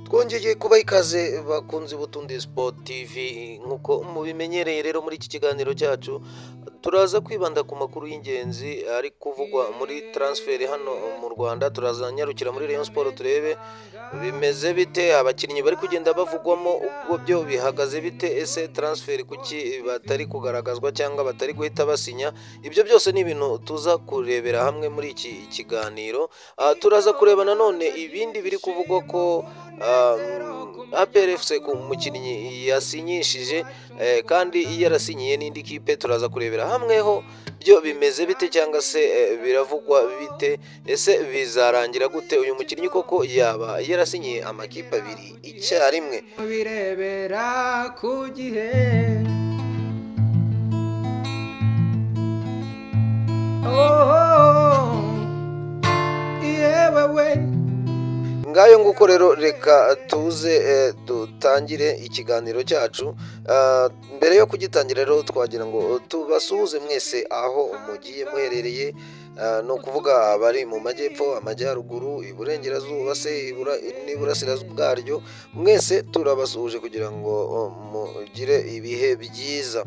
Twongeye kubaha ikaze bakunzi b'Utundi Sport TV. Nk'uko mubimenyereye rero, muri iki kiganiro cyacu turaza kwibanda ku makuru y'ingenzi ari kuvugwa muri transfer hano mu Rwanda. Turaza nyarukira muri Rayon Sport turebe bimeze bite, abakinnyi bari kugenda bavugwamo ubwo byo bihagaze bite, ese transfer kuki batari kugaragazwa cyangwa batari guhita basinya. Ibyo byose ni ibintu tuza kurebera hamwe muri iki kiganiro. Turaza kureba nanone ibindi biri kuvugwa ko APR FC ku mukinnyi yasinyishije kandi yarasinyiye n'indi kipe. Turaza kurebera hamweho byo bimeze bite cyangwa se biravugwa bite, ese bizarangira gute, uyu mukinnyi koko yaba yarasinyiye amakipe abiri icyarimwe? Birebera ku gihe. Oh, yewe we. Ngayo nguko rero, reka tuze dutangire ikiganiro cyacu. Mbere yo kugitangira rero, twagira ngo tubasuhuze mwese aho mugiye muherereye, ni ukuvuga abari mu majyepfo, amajyaruguru, iburengerazuba se n'iburasirazuba bwaryo, mwese turabasuhuje kugira ngo mugire ibihe byiza.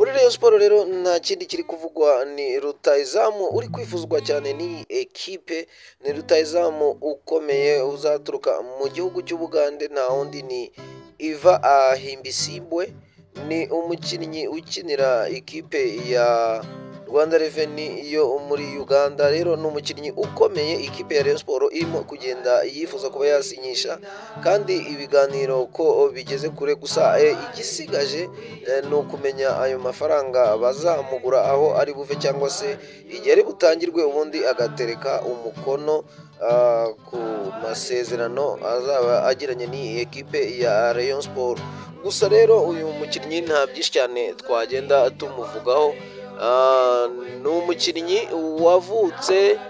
Muri Rayon Sport rero nta kindi kiri kuvugwa, ni rutahizamu uri kwifuzwa cyane n'iyi ekipe, ni rutahizamu ukomeye uzaturuka mu gihugu cy'Ubugande, nta wundi ni Iva Ahimbisibwe. Ni umukinnyi ukinira ikipe ya Rwanda Revenue yo muri Uganda. Rero ni umukinnyi ukomeye ikipe ya Rayon Sport irimo kugenda yifuza kuba yasinyisha, kandi ibiganiro ko bigeze kure. Gusa igisigaje ni ukumenya ayo mafaranga bazamugura aho ari buve cyangwa se igihe ari butangirwe, ubundi agatereka umukono ku masezerano azaba agiranye n'iyi ekipe ya Rayon Sport. Gusa rero uyu mukinnyi nta byinshi cyane twagenda tumuvugaho. Ni umukinnyi wavutse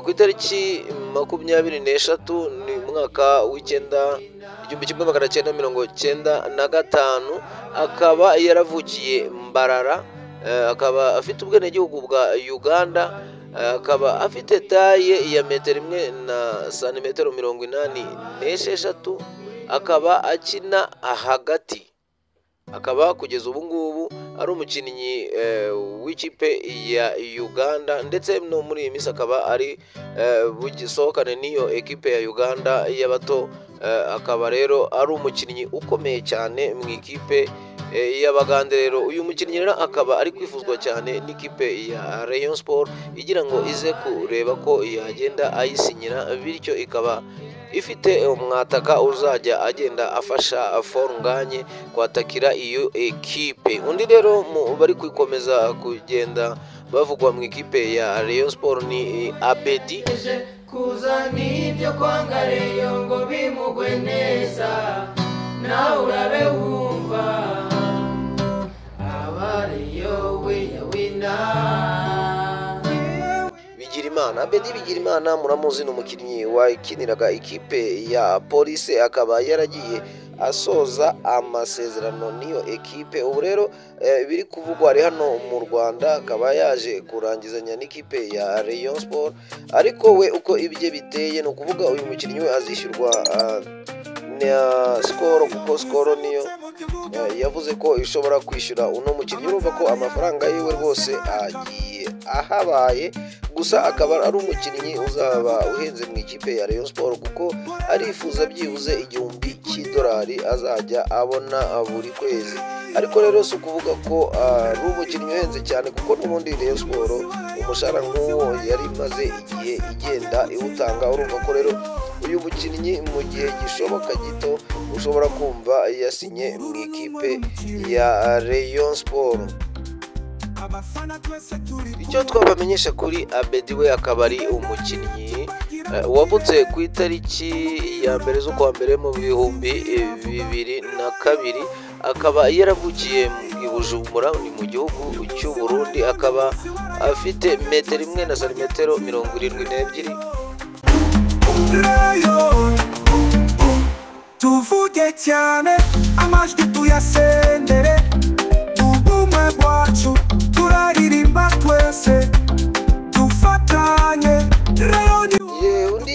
ku itariki 23, ni umwaka w'icyenda 1995, akaba yaravukiye Mbarara, akaba afite ubwenegihugu bwa Uganda, akaba afite taille ya metero 1 na santimetero 86, akaba akina hagati, akaba kugeza ubu ngubu ari umukinnyi w'ikipe ya Uganda, ndetse no muri iyi minsi akaba ari bugisohokane n'iyo ekipe ya Uganda y'abato. Akaba rero ari umukinnyi ukomeye cyane mu ikipe y'Abagande. Rero uyu mukinnyi rero akaba ari kwifuzwa cyane n'ikipe ya Rayon Sport, igira ngo ize kureba ko yagenda ayisinyira, bityo ikaba ifite umwataka uzajya agenda afasha Fall Ngagne kwatakira iyo ekipe. Undi rero bari kwikomeza kugenda bavugwa mu ikipe ya Rayon Sport ni Abedi Kuzana ibyo kwanga Rayon ngo bimugwe neza, nawe urabe wumva abariyo wina. Bigirimana, Abedi Bigirimana muramuzi, ni umukinnyi wakiniraga ikipe ya Police, akaba yaragiye asoza amasezerano n'iyo ekipe. Ubu rero biri kuvugwa ari hano mu Rwanda, akaba yaje kurangizanya n'ikipe ya Rayon Sport. Ariko we uko ibye biteye, ni ukuvuga uyu mukinnyi we azishyurwa na Skol, kuko Skol niyo yavuze ko ishobora kwishyura uno mukinnyi. Urumva ko amafaranga yiwe rwose agiye ahabaye. Gusa akaba ari umukinnyi uzaba uhenze mu ikipe ya Rayon Sport, kuko arifuza byibuze 1000 cy'idolari azajya abona buri kwezi. Ariko rero si ukuvuga ko ari umukinnyi uhenze cyane, kuko n'ubundi Rayon Sport umushahara nk'uwo yari imaze igihe igenda iwutanga. Urumva ko rero uyu mukinnyi mu gihe gishoboka gito ushobora kumva yasinye mu ikipe ya Rayon Sport. Icyo twabamenyesha kuri Abedi we, akaba ari umukinnyi wavutse ku itariki ya 1 z'ukwa mbere mu 2002, akaba yaravukiye i Bujumbura, ni mu gihugu cy'u Burundi, akaba afite metero 1 na santimetero 72. Tuvuge cyane amajwi tuyasendere, ubumwe bwacu turaririmba twese dufatanye. Undi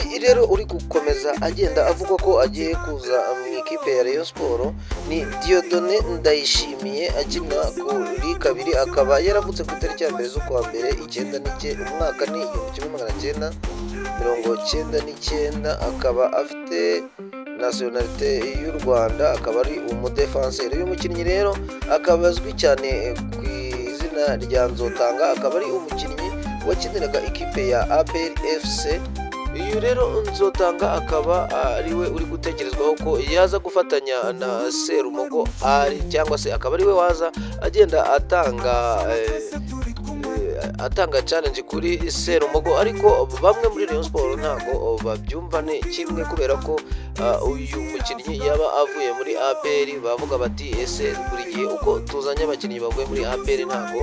gutekereza agenda avuga ko agiye kuza mu ikipe ya Rayon Sport ni Dieudonné Ndayishimiye, akina kuri kabiri, akaba yaravutse ku itariki ya 1 z'ukwa mbere 99, umwaka ni 1999, akaba afite nationalité y'u Rwanda, akaba ari umudefanseri. Uyu mukinnyi rero akaba azwi cyane ku izina rya Nzotanga, akaba ari umukinnyi wakiniraga ikipe ya APR FC. Uyu rero Nzotanga akaba ariwe uri gutekerezwaho ko yaza gufatanya na Serumogo ari, cyangwa se akaba ariwe waza agenda atanga challenge kuri Serumogo, ariko bamwe muri Rayon Sport ntago babyumva ne kimwe, kubera ko uyu mukinnyi yaba avuye muri APR bavuga bati ese buri gihe uko tuzanye abakinnyi bavuye muri APR ntago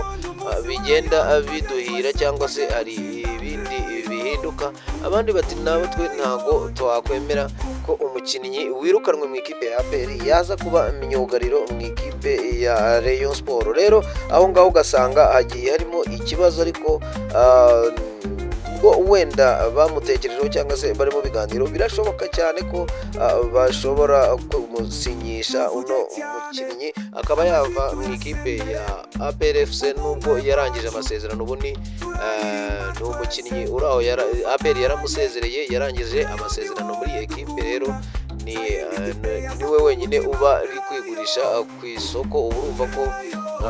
bigenda biduhira, cyangwa se hari ibindi bihinduka. Abandi bati nabo twe ntago twakwemera ko umukinnyi wirukanwe mu ikipe ya APR yaza kuba myugariro mu ikipe ya Rayon Sport. Rero aho ngaho ugasanga hagiye harimo ikibazo, ariko ubwo wenda bamutekerejeho cyangwa se bari mu biganiro, birashoboka cyane ko bashobora kumusinyisha uno mukinnyi akaba yava mu ikipe ya APR FC, nubwo yarangije amasezerano. Ubu ni umukinnyi uri aho, APR yaramusezereye, yarangije amasezerano muri iyi ekipe. Rero niwe wenyine uba ari kwigurisha ku isoko. Ubu urumva ko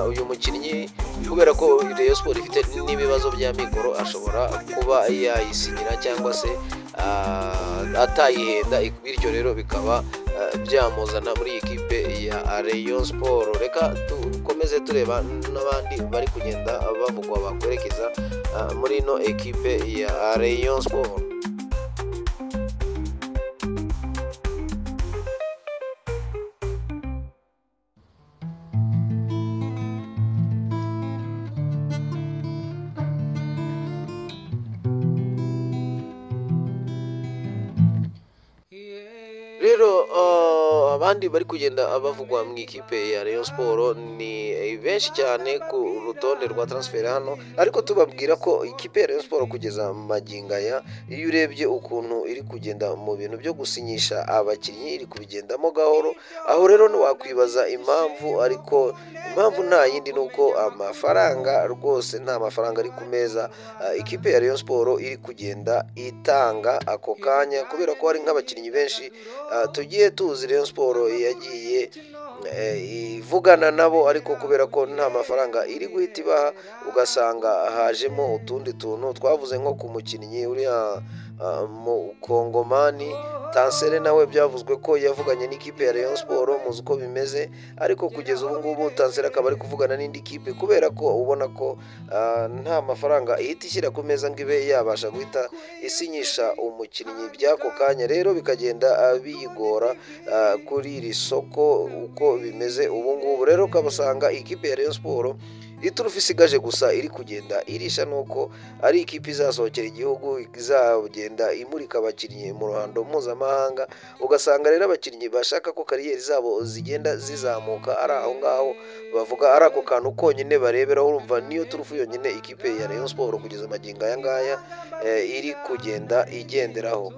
uyu mukinnyi, kubera ko Rayon Sport ifite n'ibibazo bya mikoro, ashobora kuba yayisinyira cyangwa se atayihenda, bityo rero bikaba byamuzana muri iyi kipe ya Rayon Sport. Reka dukomeze tureba n'abandi bari kugenda bavugwa bakwerekeza muri ino ekipe ya Rayon Sport. Rero abandi bari kugenda bavugwa mu ikipe ya Rayon Sport ni benshi cyane ku rutonde rwa transfer hano, ariko tubabwira ko ikipe ya Rayon Sport kugeza magingo aya, iyo urebye ukuntu iri kugenda mu bintu byo gusinyisha abakinnyi, iri kubigendamo gahoro. Aho rero ntiwakwibaza impamvu, ariko impamvu nta yindi ni uko amafaranga rwose nta mafaranga ari ku meza ikipe ya Rayon Sport iri kugenda itanga ako kanya, kubera ko hari nk'abakinnyi benshi tugiye tuzi Rayon Sport yagiye ivugana nabo, ariko kubera ko nta mafaranga iri guhita ibaha, ugasanga hajemo utundi tuntu. Twavuze nko ku mukinnyi uriya mukongomani Tansere, nawe byavuzwe ko yavuganye n'ikipe ya Rayon Sport, muzi uko bimeze, ariko kugeza ubu ngubu Tansere akaba ari kuvugana n'indi kipe, kubera ko ubona ko nta mafaranga ihita ishyira ku meza ngo ibe yabasha guhita isinyisha umukinnyi by'ako kanya. Rero bikagenda biyigora kuri iri soko uko bimeze ubu ngubu. Rero ukabasanga ikipe ya Rayon Sport iturufu isigaje gusa iri kugenda irisha nuko ari ikipe izasohokera igihugu, izagenda imurika abakinnyi mu ruhando mpuzamahanga, ugasanga rero abakinnyi bashaka ko kariyeri zabo zigenda zizamuka ari aho ngaho bavuga ari ako kantu konyine bareberaho. Urumva niyo turufu yonyine ikipe ya Rayon Sport kugeza magingo aya ngaya iri kugenda igenderaho.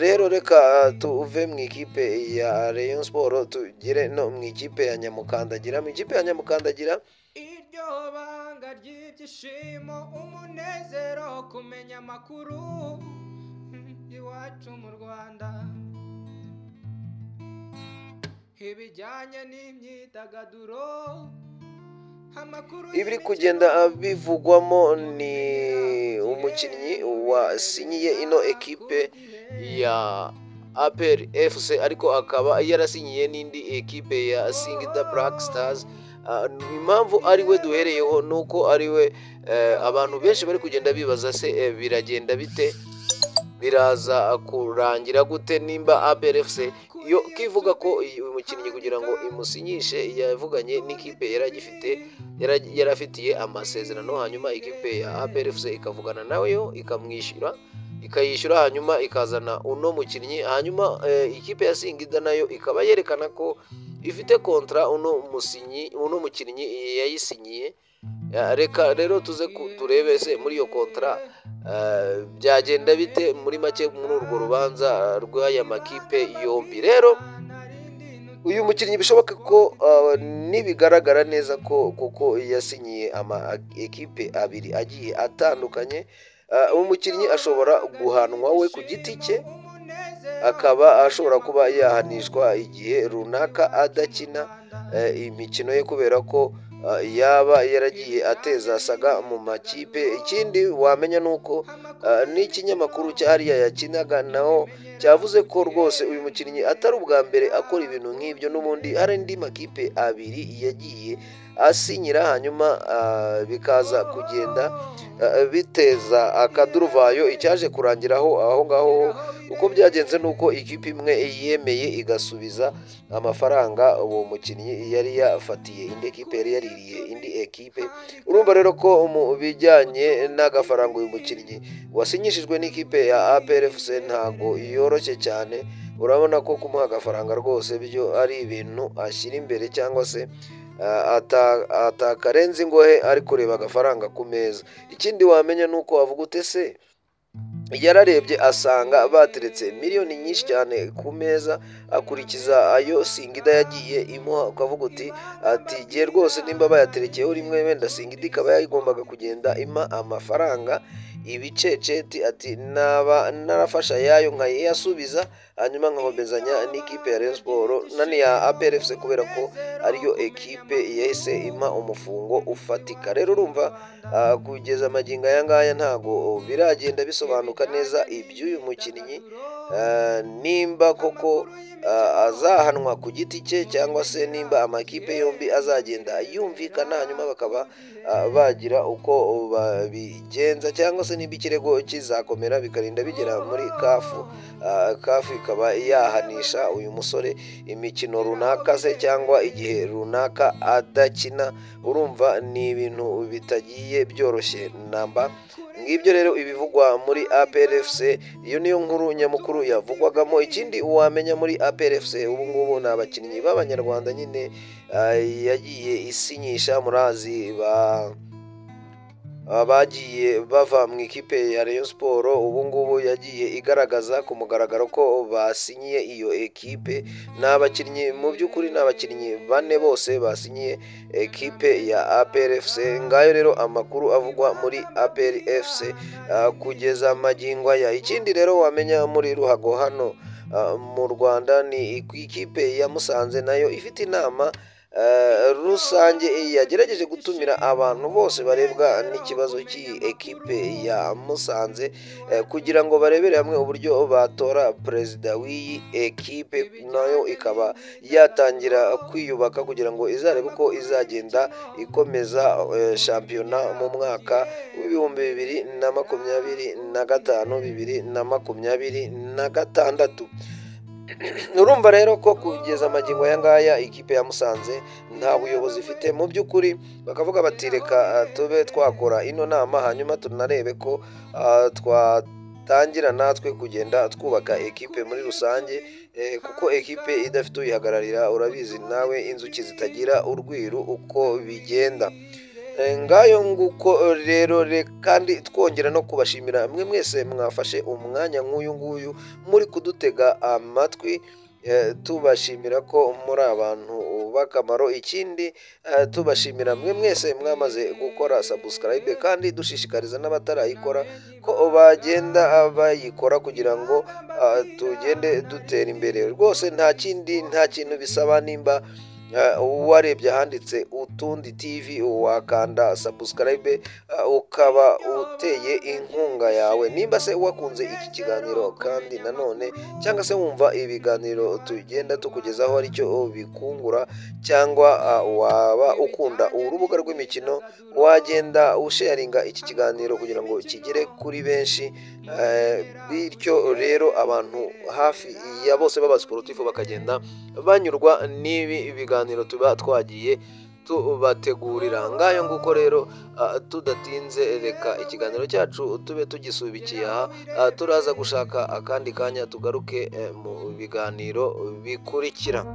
Rero reka tuve mu ikipe ya Rayon Sport tugere no mu ikipe ya Nyamukandagira. Mu ikipe ya Nyamukandagira iryo banga ry'ibyishimo, umunezero, kumenya amakuru iwacu mu Rwanda, ibijyanye n'imyidagaduro, ibiri kugenda bivugwamo ni umukinnyi wasinyiye ino ekipe ya APR FC, ariko akaba yarasinyiye n'indi ekipe ya Singida Black Stars. Impamvu ari we duhereyeho nuko ari we abantu benshi bari kugenda bibaza se biragenda bite, biraza kurangira gute nimba APR FC yo kivuga ko uyu mukinnyi kugira ngo imusinyishe yavuganye n'ikipe yarafitiye amasezerano, hanyuma ikipe ya APR FC ikavugana nayo ikamwishyura, ikayishyura, hanyuma ikazana uno mukinnyi, hanyuma ikipe ya Singida nayo ikaba yerekana ko ifite kontra uno mukinnyi yayisinyiye. Reka rero tuze turebe se muri iyo kontra Byagenda bite muri make muri urwo rubanza rw'aya makipe yombi? Rero uyu mukinnyi bishoboka ko nibigaragara neza ko kuko yasinyiye ama ekipe abiri agiye atandukanye, umukinnyi ashobora guhanwa we ku giti cye, akaba ashobora kuba yahanishwa igihe runaka adakina imikino ye, kubera ko yaba yaragiye ateza saga mu makipe. Ikindi wamenya ni uko n'ikinyamakuru cya hariya yakinaga naho cyavuze ko rwose uyu mukinnyi atari ubwa mbere akora ibintu nk'ibyo, n'ubundi hari andi makipe abiri yagiye asinyira, hanyuma bikaza kugenda biteza akaduruvayo. Icyaje kurangiraho aho ngaho uko byagenze ni uko ikipe imwe yemeye igasubiza amafaranga uwo mukinnyi yari yafatiye indi ekipe, yari yaririye indi ekipe. Urumva rero ko mu bijyanye n'agafaranga uyu mukinnyi wasinyishijwe n'ikipe ya APR FC ntago yoroshye cyane. Urabona ko kumuha agafaranga rwose byo ari ibintu ashyira imbere, cyangwa se atakarenza ingohe ari kureba agafaranga ku meza. Ikindi wamenya ni uko wavuga ute se yararebye asanga bateretse miliyoni nyinshi cyane ku meza, akurikiza ayo Singida yagiye imuha, ukavuga uti ati gihe rwose nimba bayaterekeyeho rimwe, wenda Singida ikaba yagombaga kugenda impa amafaranga ibiceceti, ati naba narafasha ayayo nkayasubiza, hanyuma nkakomezanya n'ikipe ya Rayon Sports nani ya APR FC, kubera ko ariyo ekipe yahise impa umufungo ufatika. Rero urumva kugeza magingo aya ngaya ntago biragenda bisobanuka neza iby'uyu mukinnyi, nimba koko azahanwa ku giti cye, cyangwa se nimba amakipe yombi azagenda yumvikana, hanyuma bakaba bagira uko babigenza, cyangwa se nimba ikirego kizakomera bikarinda bigera muri kafu, kafu ikaba yahanisha uyu musore imikino runaka se cyangwa igihe runaka adakina. Urumva ni ibintu bitagiye byoroshye namba. Ngibyo rero ibivugwa muri APR FC, iyo niyo nkuru nyamukuru yavugwagamo. Ikindi wamenya muri APR FC ubu ngubu ni abakinnyi b'abanyarwanda nyine yagiye isinyisha, murazi bagiye bava mu ikipe ya Rayon Sports, ubu ngubu yagiye igaragaza ku mugaragaro ko basinyiye iyo ekipe. Ni abakinnyi mu by'ukuri ni abakinnyi bane bose basinyiye ekipe ya APR FC. Ngayo rero amakuru avugwa muri APR FC kugeza magingo aya. Ikindi rero wamenya muri ruhago hano mu Rwanda ni ikipe ya Musanze nayo ifite inama rusange yagerageje gutumira abantu bose barebwa n'ikibazo cy'iyi ekipe ya Musanze, kugira ngo barebere hamwe uburyo batora perezida w'iyi ekipe, nayo ikaba yatangira kwiyubaka kugira ngo izarebe uko izagenda ikomeza shampiyona mu mwaka w'2025 2026. Urumva rero ko kugeza magingo aya ngaya ikipe ya Musanze nta buyobozi ifite mu by'ukuri, bakavuga bati reka tube twakora ino nama, hanyuma tunarebe ko twatangira natwe kugenda twubaka ekipe muri rusange, kuko ekipe idafite uyihagararira urabizi nawe inzuki zitagira urwiru uko bigenda. Ngayo nguko rero, kandi twongera no kubashimira mwe mwese mwafashe umwanya nk'uyu nguyu muri kudutega amatwi, tubashimira ko muri abantu b'akamaro. Ikindi tubashimira mwe mwese mwamaze gukora subscribe, kandi dushishikariza n'abatarayikora ko bagenda bayikora kugira ngo tugende dutera imbere. Rwose nta kindi, nta kintu bisaba, nimba warebye ahanditse Utundi TV wakanda subscribe ukaba uteye inkunga yawe. Nimba se wakunze iki kiganiro kandi nanone, cyangwa se wumva ibiganiro tugenda tukugezaho aricyo bikungura, cyangwa waba ukunda urubuga rw'imikino, wagenda usharinga iki kiganiro kugira ngo kigere kuri benshi, bityo rero abantu hafi ya bose b'abasiporutifu bakagenda banyurwa n'ibi biganiro tuba twagiye tubategurira. Ngayo nguko rero tudatinze, reka ikiganiro cyacu tube tugisubikiye aha, turaza gushaka akandi kanya tugaruke mu biganiro bikurikira.